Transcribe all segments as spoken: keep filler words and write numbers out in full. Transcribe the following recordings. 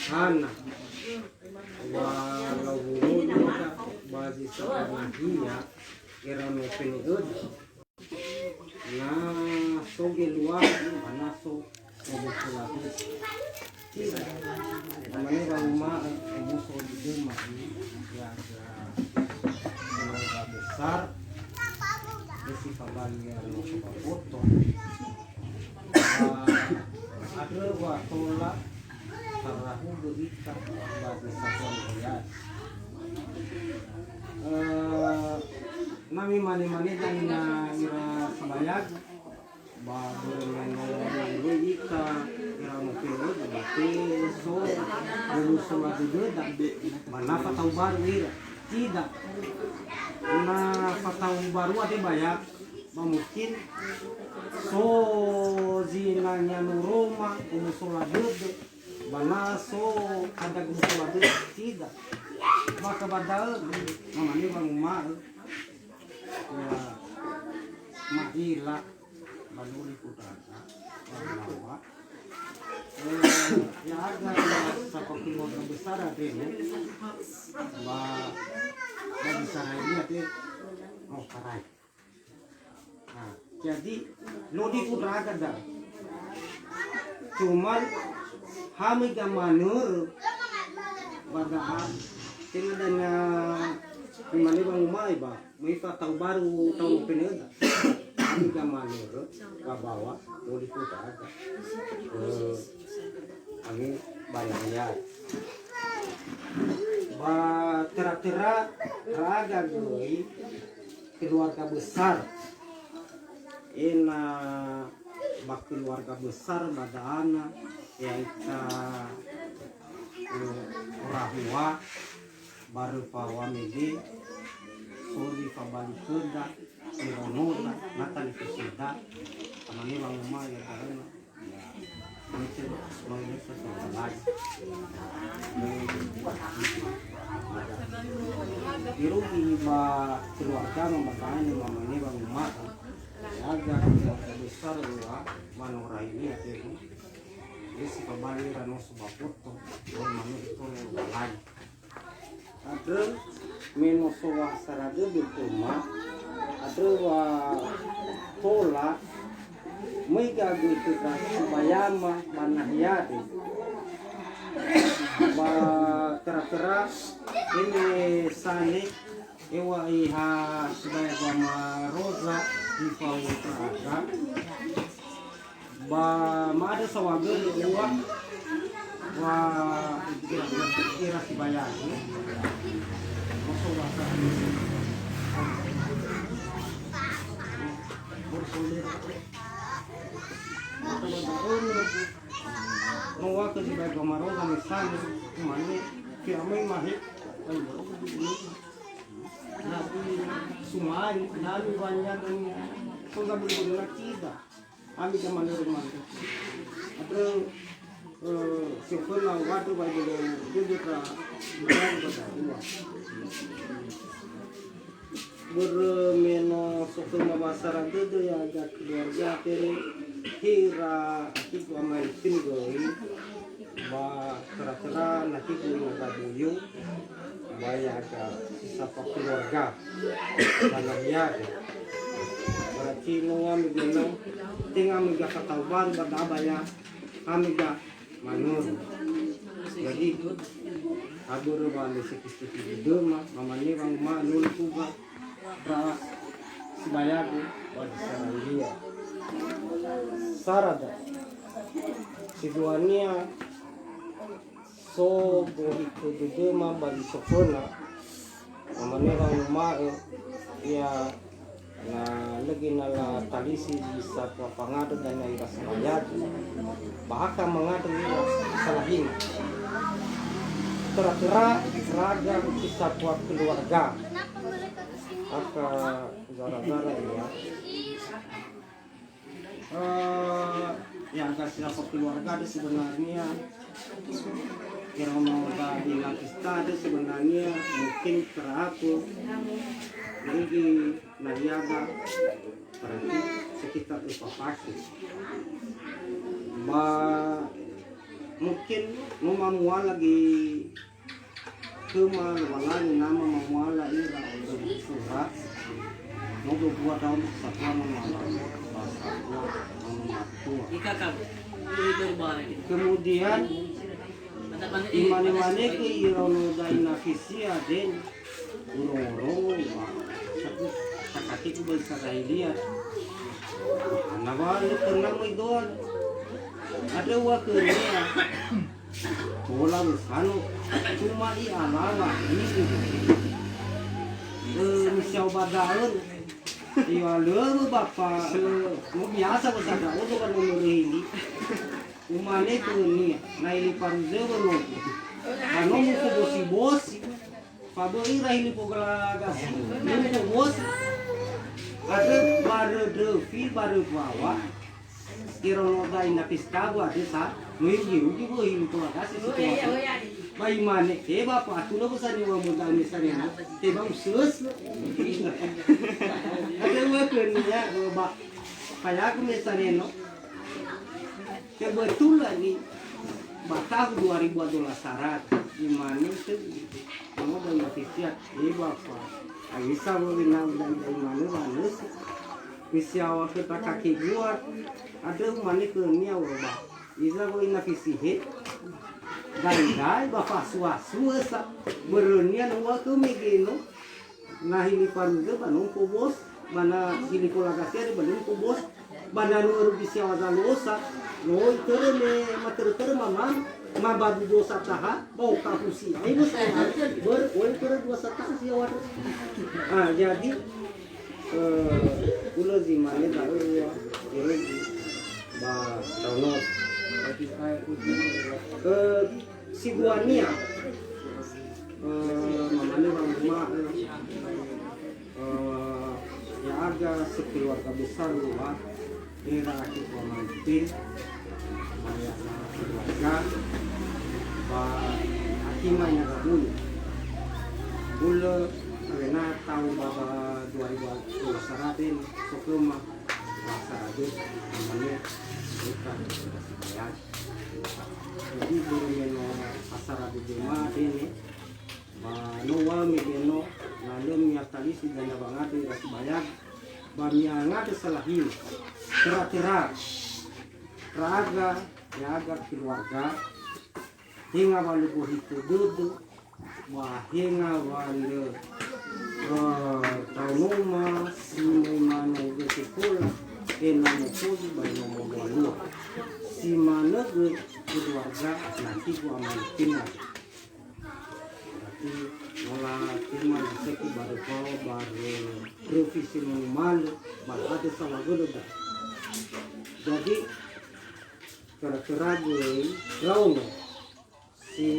Hana wa lawuru'u ba zi sabanahia era no pene'öda. Na so geluagu, ba na so moboto lagu. Mane wanguma'ö omuso di dema, ya, ya, keluarga besar, isi fabali ya no sobapoto. Ba, andrö wa tola, tarahugö ita ba desa Tuan Royal. Eh, na mimane-mane dania ira sibayag, ba börö me no loi ita ira no pene'öda, ba te so bolu sola dödöda, ba na fatau baru ira. Tidak. Na fatau baru ade bayag, ba mungkin so zinanya no Roma, omuso la dödö, ba na so ada gumusola dödö, tidak. Maka ba da'ö, mamane wanguma'ö, ya, ma'ila, ba luli putrata, wanguma'ö. Eh, ya ada, ya, sapa keluarga besar ada ini, ba, ba besar ini ada, oh, karai. Nah, jadi, lodi putrata da. Cuman, ha möi gamanörö, ba da'a, tenga dania, mane wanguma'ö ba, möi fatau baru tahun pene'öda. Ha möi gamanörö, ba bawa, lodi putrata. Eh, ami banaya. Ba töra-töra, raga göi, keluarga besar. Ena ba keluarga besar ba da'ana, ya ita, eh, rahua, ba röfa wamede, so zi fabali khöda, ironoda, na talifusida, tamane wanguma'ö ya da'öna. Irugi ba keluarga mamane wanguma'ö, aga keluarga besar wa manorai nia tehu. Isi fabali ra no sobapoto, wa mane tolo walai. Andrö me no so wa sara dödö khöma, andrö wa tola, möi gagöi khöda sibayama ba nahia de. Ba töra-töra, eme sane, ewa iha sibaya wamaroza, ifau töra-töra. Ba ma'andrö saohagölö ua, wa ira sibayadi. Moso wa sa. No wa ke sibayadi ba maroza mesane, mane, fi amai mahe. Nabi sumai, nabi banyak, so nggak boleh, boleh tidak. Ami gamanörö mane. Andrö, eh, soföna wadö wa ibolo dödö ra, ra ba da'ua. Börö me no so khöma wa sara dödö ya aga keluarga tere, hera akiku amain göi. Ba töra-töra nahigu ina gaboyo, ba ya aga sisapa keluarga. Ba nahia de. Berarti no ami geno, tenga ami ga fatau baru ba daba ya, ami ga manörö. Jadi, abörö ba le sekisiki döma, mamane wanguma'ö loli kuga, Ra sibayagu wa di Sarailia. Sarada. Si duania so gohitö dödöma ba zi so föna, mamane wanguma'ö ia na lö göi na latalisi zi satua fangandrö dania ira sabayagi, ba akha mangandrö ira salahina. Töra-töra raga si satua keluarga. Akha zara-zara ia. Eh, ya, agak sila keluarga ada sebenarnya. Kira mau ada di Lakista ada sebenarnya mungkin teratur. Jadi, na iada berarti sekitar empat paket. Ba, mungkin mau mamual lagi Khöma Lowalangi Nama mamuala ira surat, no dua tahun persatuan mamuala bahasa tua, matua. Kemudian, imane-mane ke ira no dai nafisia den, urong-urong, wah, satu sakatiku bahasa Israelia. Ana wa le pernah mai doan. Ada wa kerja. Tola wesano, cuma i'alawa ini. Eh, misiau ba da'ö. I'alöwö bapa, eh, no biasa wesana odo kan nomor ini. Umane khönia, na iliparu zöwö nogu. Kano mufobosi-bosi. Faböi ira hili pogala gasi, mufobosi. Ada barö döfi, barö bawa. Ira no dai na pesta bu ada sa, no irugi-rugi bu hili pogala gasi si kuasa. Ba imane, eh, bapa, aku lo besani wa muda mesani no. Te ba usus. Ada wa khönia, ba, kayaku mesani no. Kebetulan ni, ba tahun dua ribu dua belas sarat, imane itu, kamu banyak pesiat, eh, bapa. Aisa wa wina udah dari mana, mana sih? Misiawa khöta kaki buat, ada umane khönia wa ba. Iza wa ina fisihe. Dai-dai ba fasu-asu sa. Berönia no wa khö megeno. Na hili paruge ba no kobos. Ba na hili polagasi ada ba no kobos. Ba na no rugi siawa zalosa. No itöre me matörö-törö mamam. Ma ba du dosa taha. Ba oka fusi. Ai bos. Ber, oi töre dua sataha siawa. Ah, jadi Eh, ulö zi mane da'ö ua, irugi ba Daunor. Eh, si duania, eh, mamane wanguma'ö, eh, ya'aga sekeluarga besar lua, era akhi tua mantin, ba ya'aga keluarga, ba akhi mai na gabunyi. Ulö Karena tahun ba, ba dua ribu dua belas saraden, so khöma, ba saraden, namanya, bukan, bayar. Jadi, börö me no asara dede ma dene, ba no wa me deno, na lö miatalisi dania wangandrö ira sibayar, ba miangandrö salahina, töra-töra, raga, ya'aga keluarga, tenga wa lö gohitö dödö, Wahenga wa lö, eh, taonoma si möi mano göi sekola, enamo kozi ba enamo lua-lua. Si manö göi keluarga nanti gua manö tenga. Berarti no la tema di seki barö fao, barö röfi si no numalö, barö ada sawa gödö da. Jadi, kera-kera göi raono. Si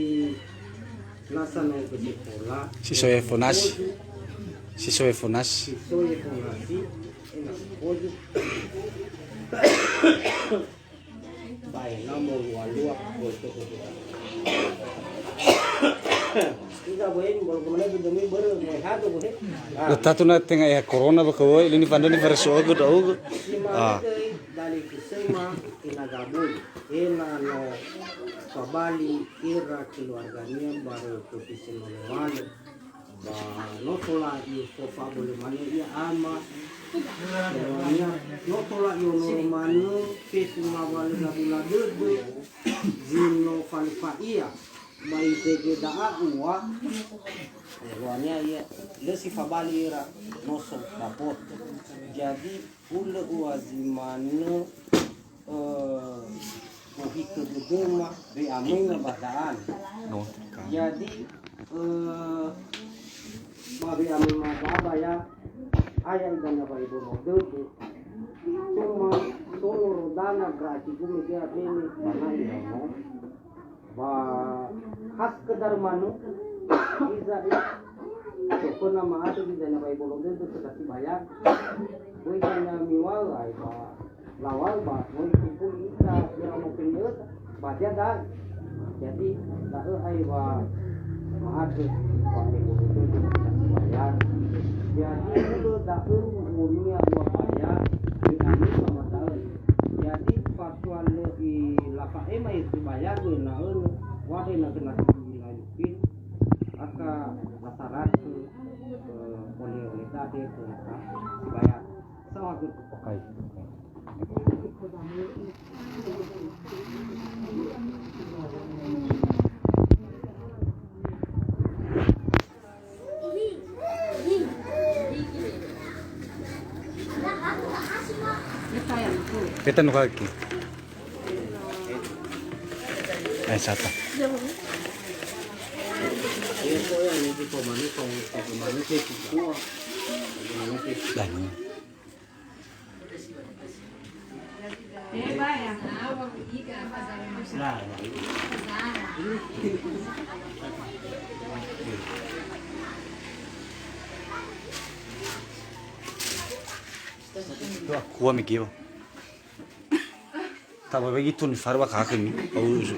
lasa no göi sekola. Si so efonasi. Si so efonasi. Si so efonasi. Ena kozi. Bae namo lua-lua. Iza boen bolo kemana tu demi bere, mo hado bohe. Ah. Tatu na tenga ya corona ba kawai, lini fanda ni faraso aku tau. Si ma Ah. Dali kusema ina gabun. Ena no fabali ira keluargania barö profesional manö. Ba no tola i fo fabole manö ia ama. Keluargania no tola i ono manö fefu mawale gabula dödö. Zino falufa ia. Ba itege da'a ua. Keluargania ia. Lö si fabali ira no so dapoto. Jadi, ulö ua zi manö, eh, Kededema we'amöina ba da'an. Jadi, eh, ba we'amöina ba da'an ba ya, aya idana ba ibolo dödö. Cuma solo rodana berarti gumi dia bene, karena iramu. Ba khas kedar manuk, iza i. Sopöna ma'atö di dana ba ibolo dödö, kedasi bayar. Wei dana miwal ai ba. Lawal ba, moi kumpul ita, ira mau kenal, ba dia dah. Jadi, da'ö ai wa ma'atö, wa mengurus itu, bayar. Jadi, hulö da'ö unia dua bayar, di kami sama da'ö. Jadi, faktual i lafa'ema itu bayar, gue na'ö, wa de na kena layukin, aka masyarakat, eh, oleh-oleh dade, eh, bayar. Sawa, gue. Oke. Peta nu kaki. Ai sata. Dah ni. Kua mi kiwa. Taba bagi tun farwa ka kami. Au uz.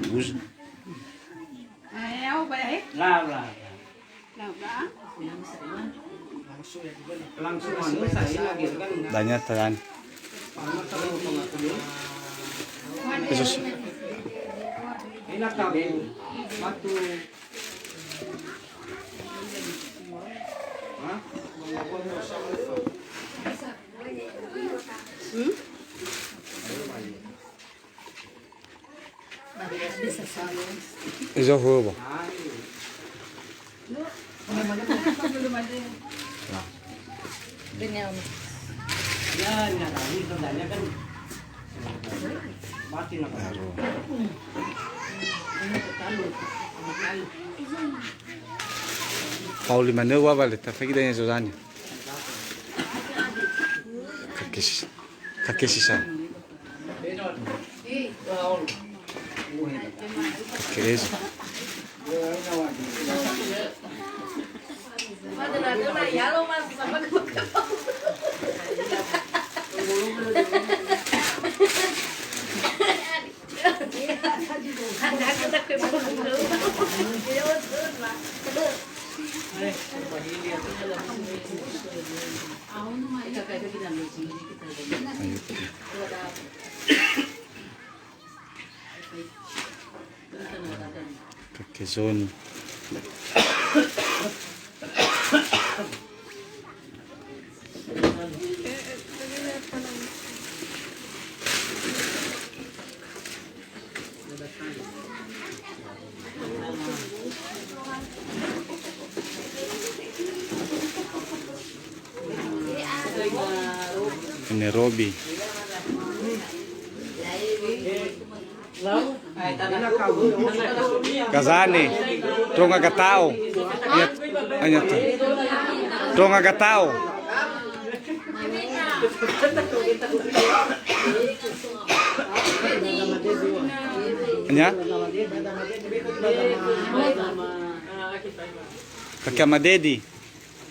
Au ba eh. La la. Langsung anu saya lagi kan. Danya telan. Yesus. Enak tabe. Batu. Hah? Hmm? Eza hua ba. Pauli manö wa wale, ta fegi dania Zozania. Kakis. Kakesi sa. Kakesi. Kakezoni. Ini Robi. Gazane, Tronga Gatao. Anya, anya tu. Tronga Gatao. Anya? Kakea Madedi.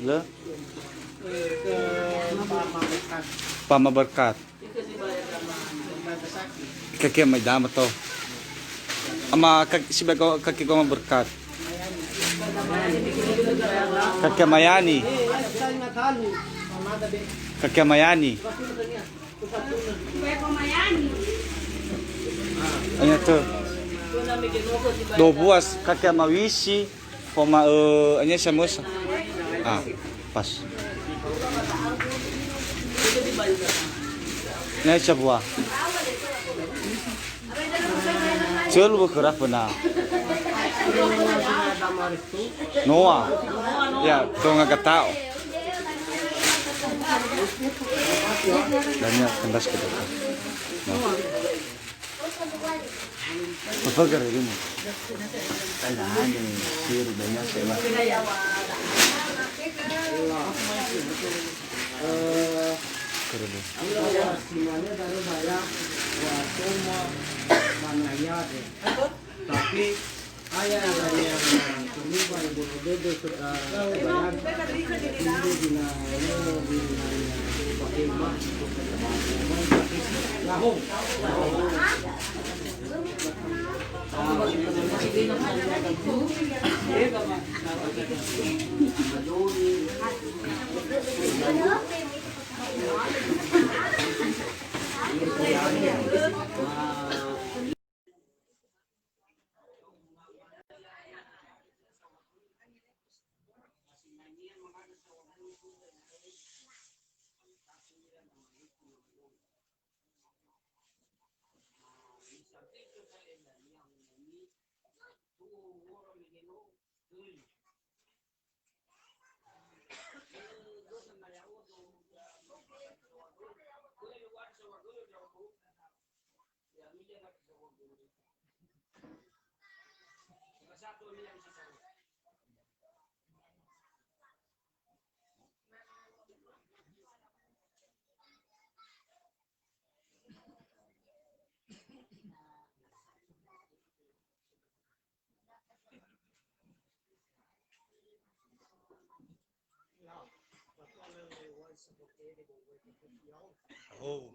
Le? Pama berkat. Kakea mai dama to. Ama ka-, sibai ko-, kakea ko ma berkat. Kakea Mayani. Kakea Mayani. Anya tu. Dua buas kakea Mawisi. Foma, eh, anya samösa. Ah, pas. Nya sabua. Celu bekerah pernah. Noa. Ya, Tronga Gatao. Dania kendas kita. Noa. Apa gara ini? Alah, ini siru banyak saya. Keren. Tapi Oh.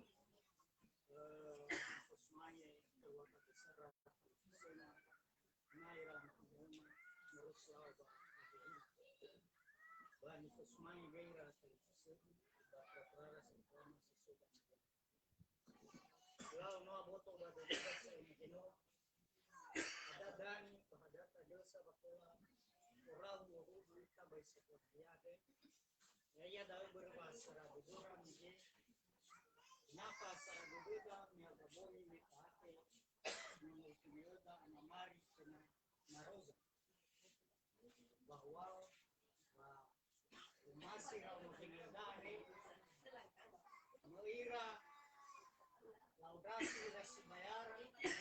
Lau no aboto ba dödöda sa'ae mege no. Ada dani, ba hadia ta'ila sa ba tola, orau wowudu ita ba isi keluarga. Ya'ia da'ö börö wa sara dödöra mege, na fa sara dödöda, me aga boni me fa'ate, me no itume'öda ana mari khö na, na roza. Ba huwa'ö, ba Omasi ndra'o mege da'e, no ira, lau dasi ira sibayara,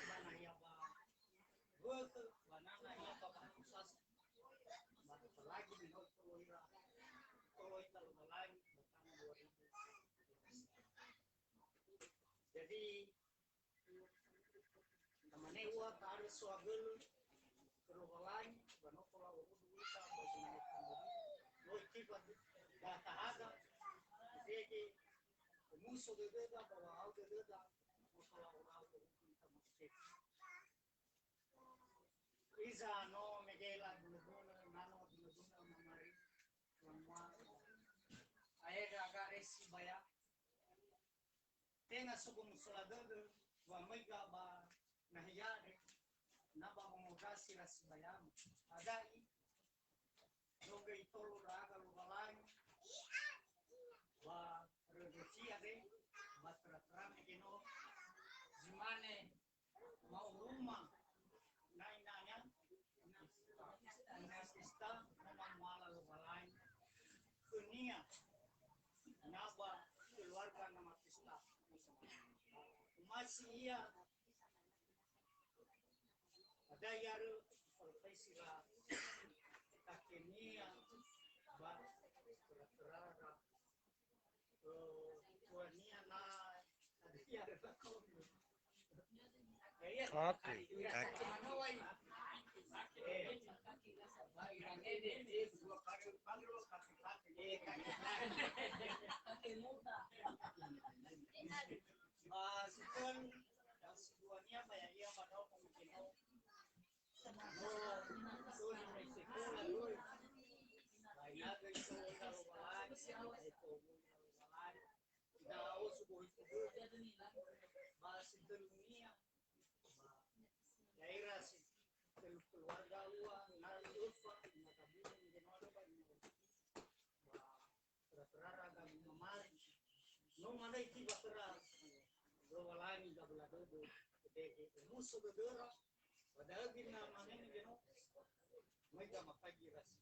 ba nahia ba wökhö, ba nahia ba banua sasa. Ba apalagi me no tolo ira, tolo ita Lowalangi, ba tahun dua ribu. Jadi, Tamane ua ta'arö soagölö khö Lowalangi, ba no tola wowudu ita ba zinga khömi. No itiba da tahaga, irege omuso dödöda ba wa'aur dödöda, no tola orau wowudu ita ba zi Hiza no mege la gunö-gunö, na no gunö-gunö mamari, mamua, aefa aga resi baya. Tenga so gomusola dödö, wa möiga ba nahia andre, na ba wongombasi ra sibayama. Hadia, no göi itolo ndra'aga Lowalangi, wa röndösi andre, ba töra-töra mege no, zi mane, Ma'oroma na inania, na pesta, na mamuala Lowalangi khönia, na ba keluarga na mapesta. Omasi ia, hadia iarö, falofesi ra takenia ba töra-töra ra. Oke, oke. Ba si tölunia, ya'ira si tölu keluarga ua, na öfa, na gabungan, na gabungan, ba töra-töra ra gabungan mamari. No manö itiba töra Lowalangi gabula dödö, be'e omuso dödöra, ba da'ö göi na mane mege no, möi gamafaigi rasi.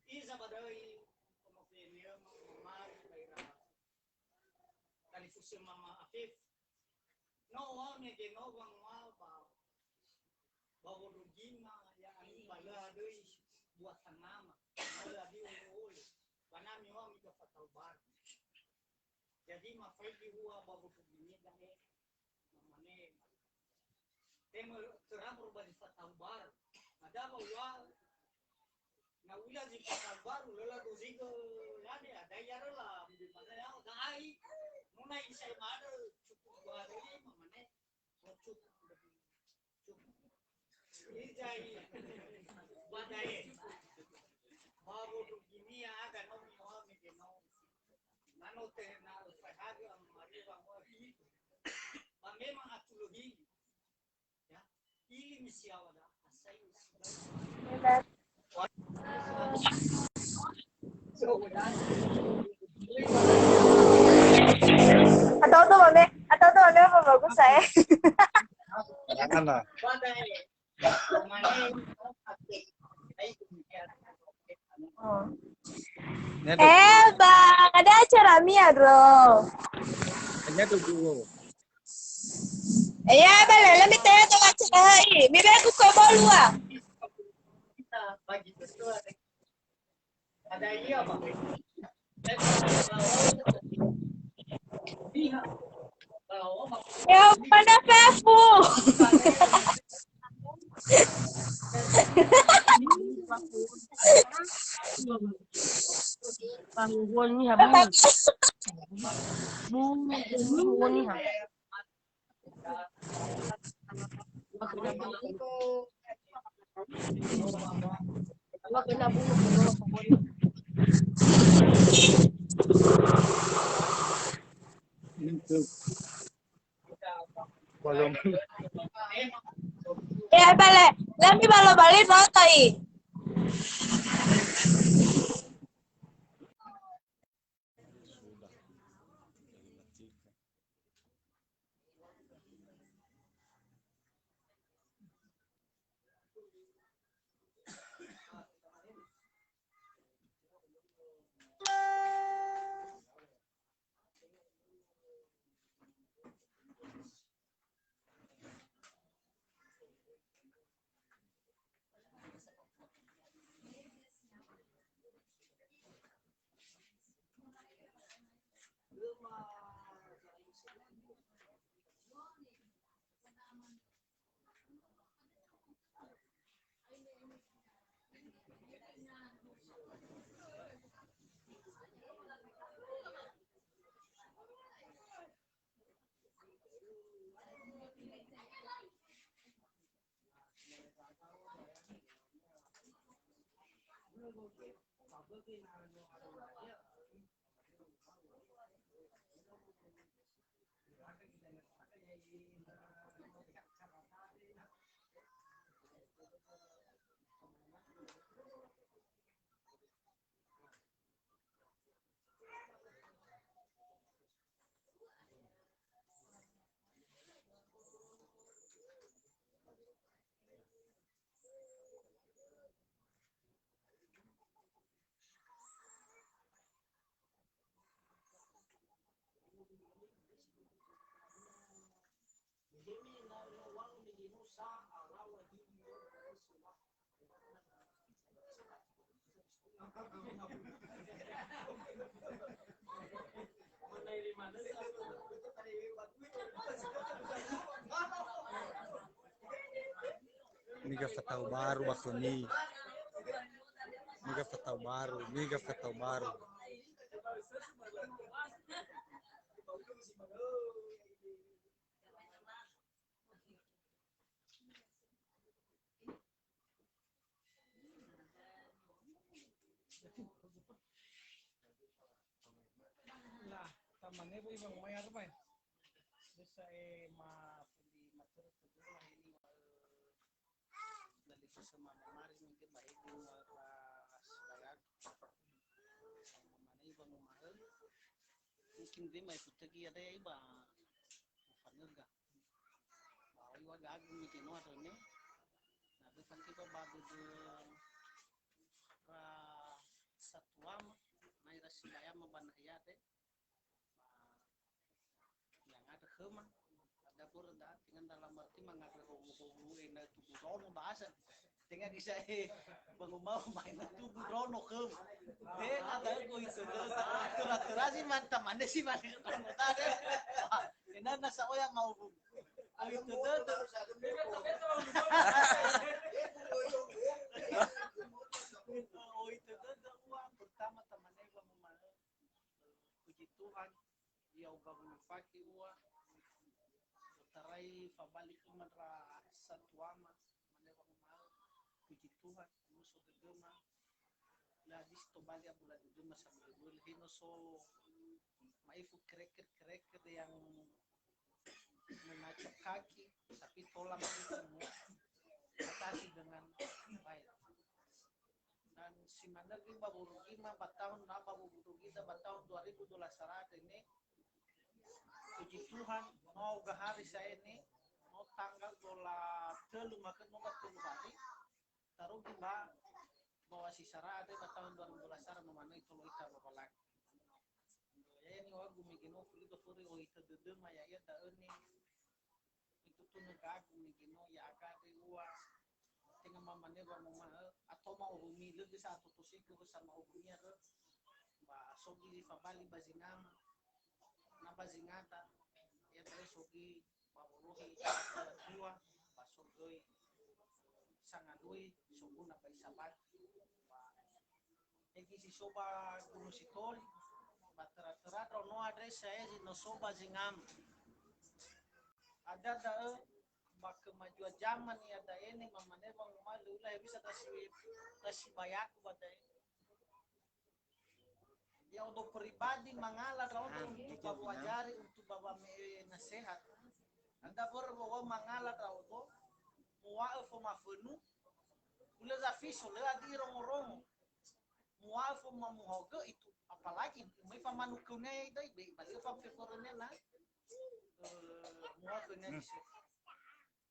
Iza ba da'ö i, omo femiöma, mamari, ba ira talifusö mama Afif. No ua mege no wangoa ba Lö adöi buatan nama, lö adöi ole-ole. Ba na miŵa'ö miga fatau baru. Jadi mafaigi hua ba wondru ginia da'e, mamane, tema terabur ba zi fatau baru. Ada ba wa, na uila zi fatau baru, lö ladozigö lade, ada ya rela, mbe mana ya, da ai, nuna isa mada cukup baru, mamane, oh, cukup. Ijai, ba da'e. Ba wondru ginia aga no miŵa'ö mege no. Na no te na ufahagö am mariwa mo. Ba memang atulö hili. Ya, ili misiawa da, asai misiawa. Atau tuh mame, atau tuh mame apa bagus saya? Jangan lah. Oh. Eh, Bang, ada acara Mia, bro. Hanya tuh dulu. Iya, bale, lami tanya tuh acara hai. Mibe aku kau bawa luar. Ya, mana fefu? Bangun ni, ha, bangun. Bangun ni, ha. Belum. Ya, bale. Lami balo bali foto i. Sudah. Niga fatau baru ba khömi. Niga fatau baru, niga fatau baru. Lah, tamane boi bang mayar bai. Bisa e ma puli matur pegula ini. Lalika semana mari mungkin ba ibu, ba silayak. Sama mana ibu ngomahel. Mungkin dia mai putegi ada ya iba. Ufanega. Ba iwa gagu mungkin no ada ni. Na be fanti ba ba de ra satuama. Mai ra silayama ba na ya de. Ba Ya'ia khöma, ada pura da, dengan dalam arti mangandrö howu-howu ena'ö tugu dono bahasa. Tenga gisa e, bangun mau main tubuh rono ke. Tenga da'ö gohi tödöda. Töra-töra si manta mane si mane rono tade. Ena'ö na sa oya mau bu. Oi tödöda. Oi tödöda ua pertama tamane wa mama. Puji Tuhan, ia uga wunafaki ua. Utarai fabali khöma ndra satuama, mane wanguma'ö, puji Tuhan, muso dödöma. La hadis tobali abula dödöma sabölö-bölö. He no so ma'ifu kereker-kereker yang menacok kaki, tapi tola ma'ifu semua. Atasi dengan baik. Dan si manö göi ba wurugima ba tahun, na ba wurugida ba tahun dua ribu dua belas sara dene. Puji Tuhan, no gahari saene, no tanggal dua belas, tölu maka no ba tölu hari. Tarugi ba bawa si sara ada ba tahun dua ribu dua belas sara no manö itolo ita ba balangi. Ya, ya, ni wagu mege no fuli ba furi o ita dödöma ya, ya, da'ö ni. Itu tunu gagu mege no ya aga de ua. Tenga mamane wa mama, eh, atau mau rumi lagi sa atau tosi ke sa mau rumi ada. Ba sogi fabali ba zingama. Na ba zingata, ya da'ö sogi ba wolohi dua, ba sogöi sangalui, soguna ba isabati. Ba egi si so ba Gunung Sitoli, ba töra-töra ndraono andre sae zi no so ba zingama. Ada da'ö ba kemajuan zaman ya da'e ne mamane wanguma'ö lö ula he bisa tasi, tasi bayaku ba da'e. Ya odo pribadi mangala ndraodo untuk ba wajari, untuk ba wame'e nasehat. Anda börö bahwa mangala ndraodo, muwa'ö fomafönu, ulö zafiso, lö adi rongo-rongo. Muwa'ö fomamuhogö itu, apalagi mai famanukönea ya idai, be, bali fa fekorönea na, eh, muhogö na di se.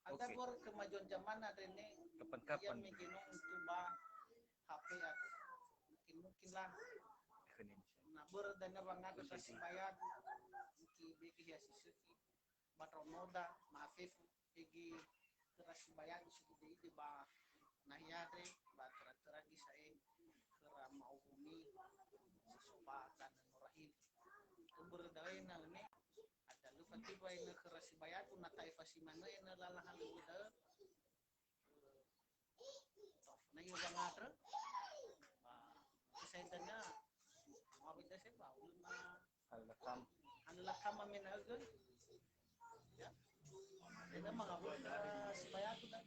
Ada börö kemajuan zaman ada ne, kapan-kapan. Ia mege no untuk ba H P ada. Mungkin, mungkin lah. Na börö dania wangada tasi bayadu, mungkin bege hia si söki. Ba ndraonoda, ma'afefu, egi töra sibayadu si ide-ide ba nahia andre, ba töra-töra gi sa'e khöra ma'uwumi si so ba tanö no rahili. Börö da'ö na ne, ada lö fatiba enö khöra sibayadu na ta'efa si manö enö lala halöŵö da'ö. Na iyo wangadrö. Ba, kesaidana, mau beda sih, ba, ulun ma. Alakam. Alakam mamena'ö göi. Ya. Beda mah, nggak boleh, eh, sibayadu, kan.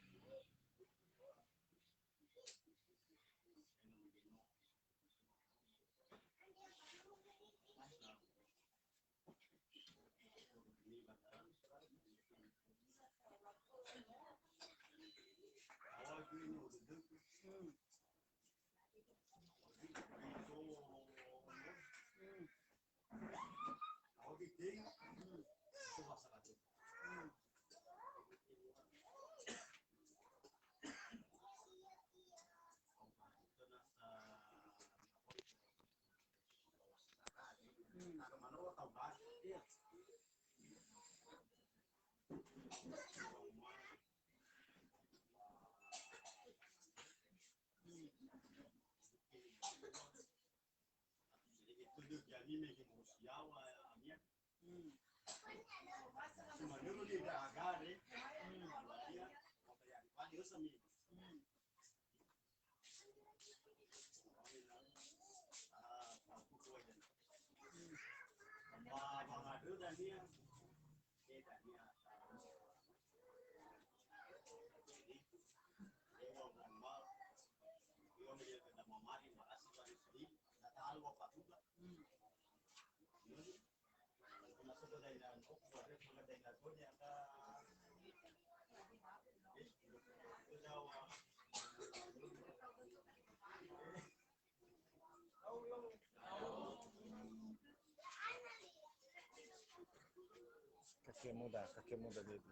Kaki muda, kaki muda, baby.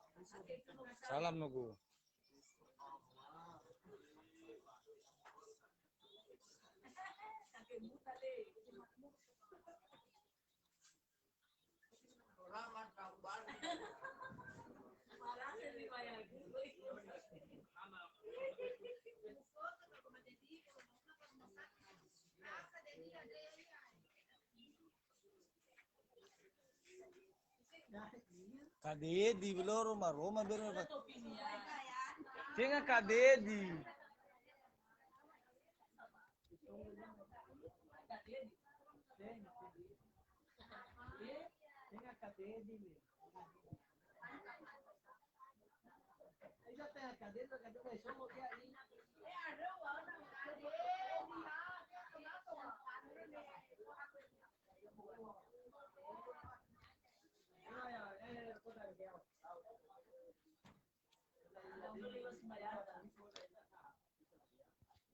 Kaki muda, baby. Salam, Nugu. Kadedi, beloro maroma bere. Tenga kadedi.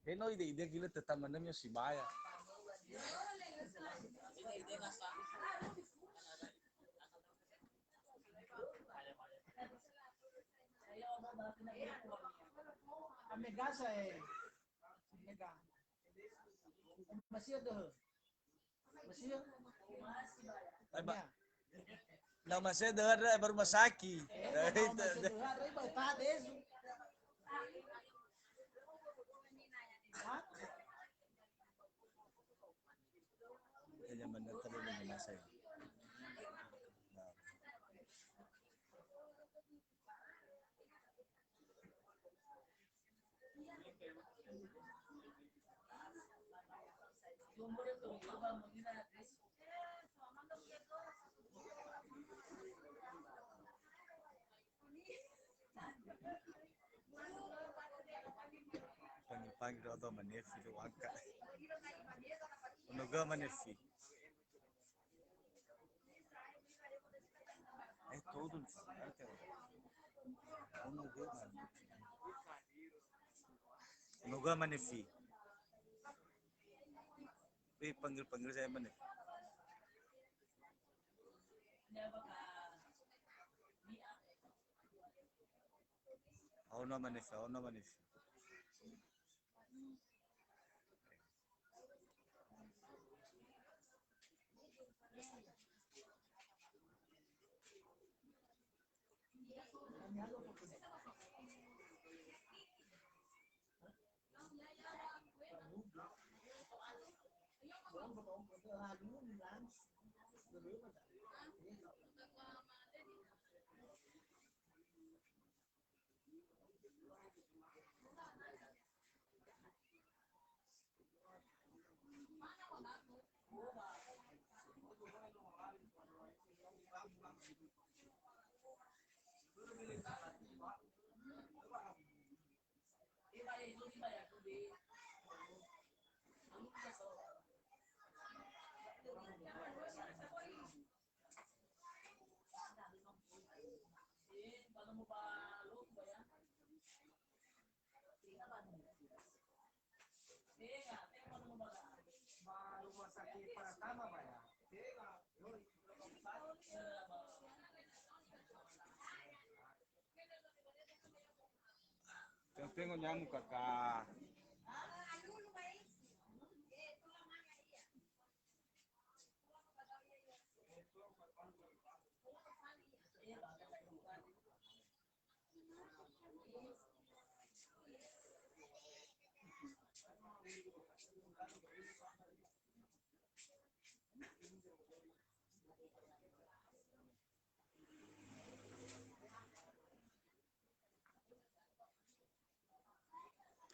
He no ide-ide gila tetama nami Sibaya. Amegasa, eh. Amega. Masih ada. Masih. Ai, ba-, na masih ada, ada baru masaki. Eh, na masih ada, ada baru tahan, eh. Hah? Ya, zaman datang dari mana saya? Nah. Panggil-panggil atau manefi tu angkat. Menegah manefi. Eh, todo. Menegah manefi. Eh, panggil-panggil saya manefi. Aono manefi, aono manefi. Ba rumah sakit Pratama, Pak, ya? Tengo-tengo nyamuk, Kakak.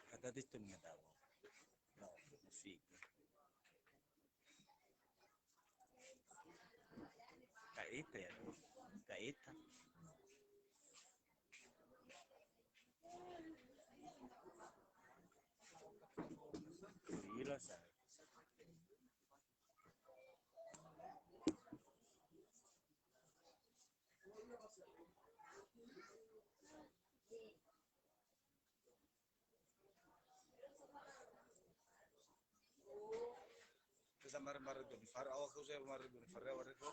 Kata di tu ngadawo. No, musik. Kaeta ya, kaeta. Gila, sa. Bisa mare-mare doni fare, awak kau saya mare doni fare, awak itu.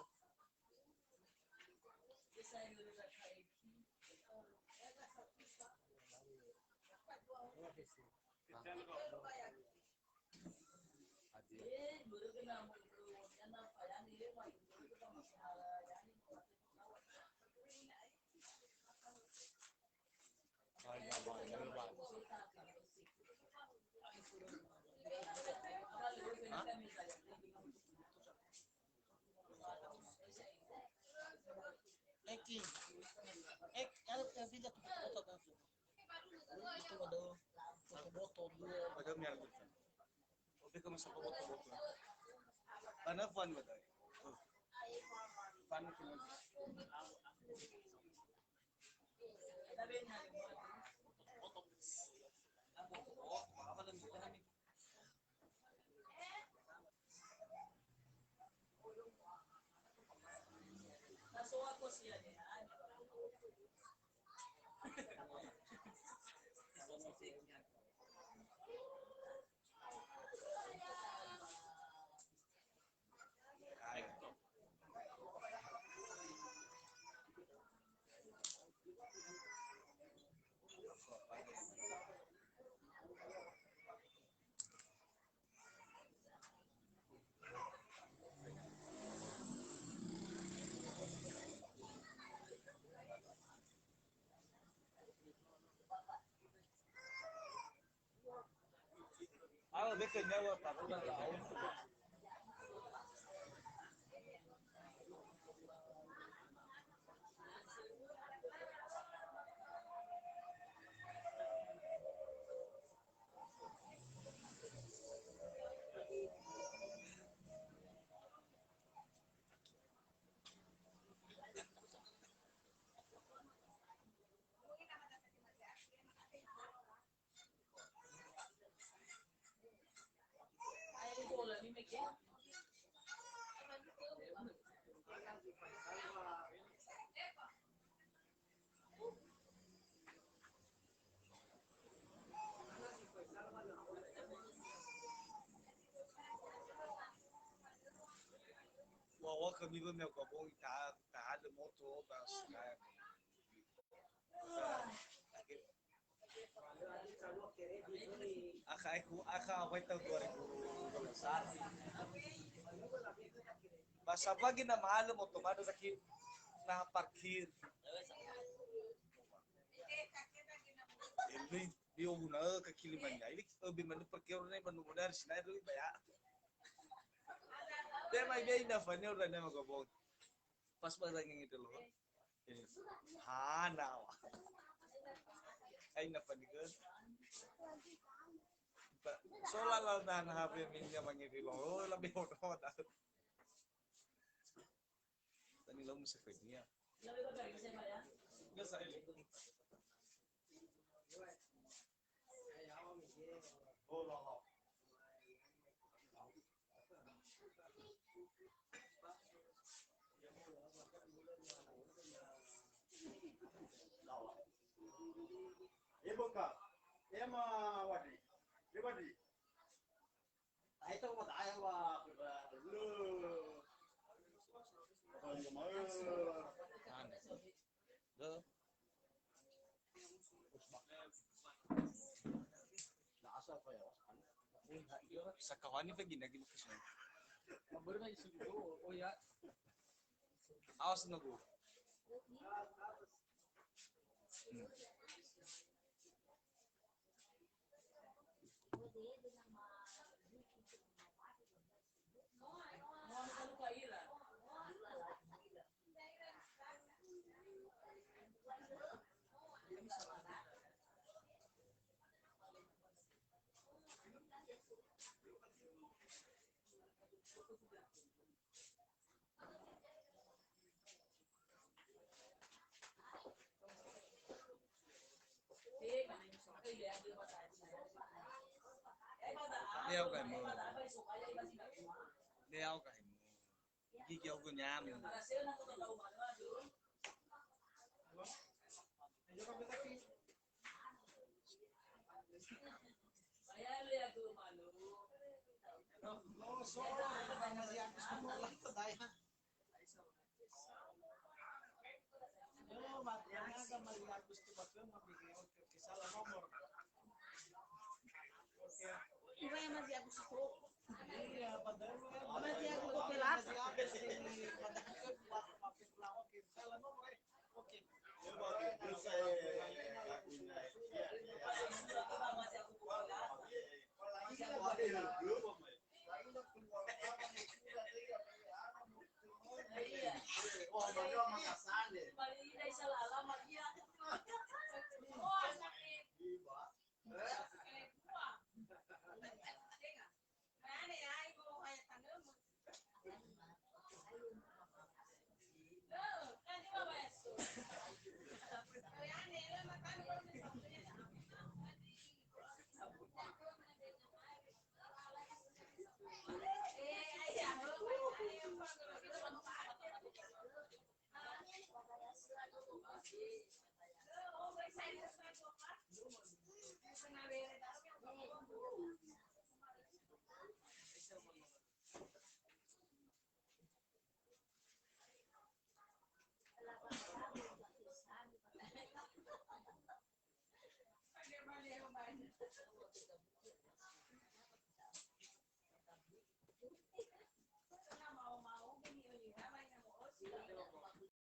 Oke, kamu sapa boto-boto. Tanah fan, Batak. Fan, Aho deke nyawa takuda lau. Wa, wa, kami ba mea kwa bongi ta, ta hade moto ba sky. Akha aku, akha awai tahun dua ribu dua belas. Ba sabagi na mahalö moto mada zaki na parkir. Ini di oguna ke Kilimanjaro. Ini lebih mana parkir ni manu modal sini dulu bayar. Dia mai dia indah fanya udah nama gabung. Pas barang yang itu loh. Hana wa. Aina panikan. Sola la dan H P minja mangiri lo, lebih bodoh dah. Tani lo musafirnya. Eboka, ema wadi, ewadi. Aita wa daya wa, lo. Apa yang mau? Ane. Lo. Sakawani pagi lagi lukas. Oh ya. Awas nunggu. Hmm. Leo ka hemo. Leo ka hemo. Gigi aku nyam. Iya, padahal. Iya, padahal. Oke.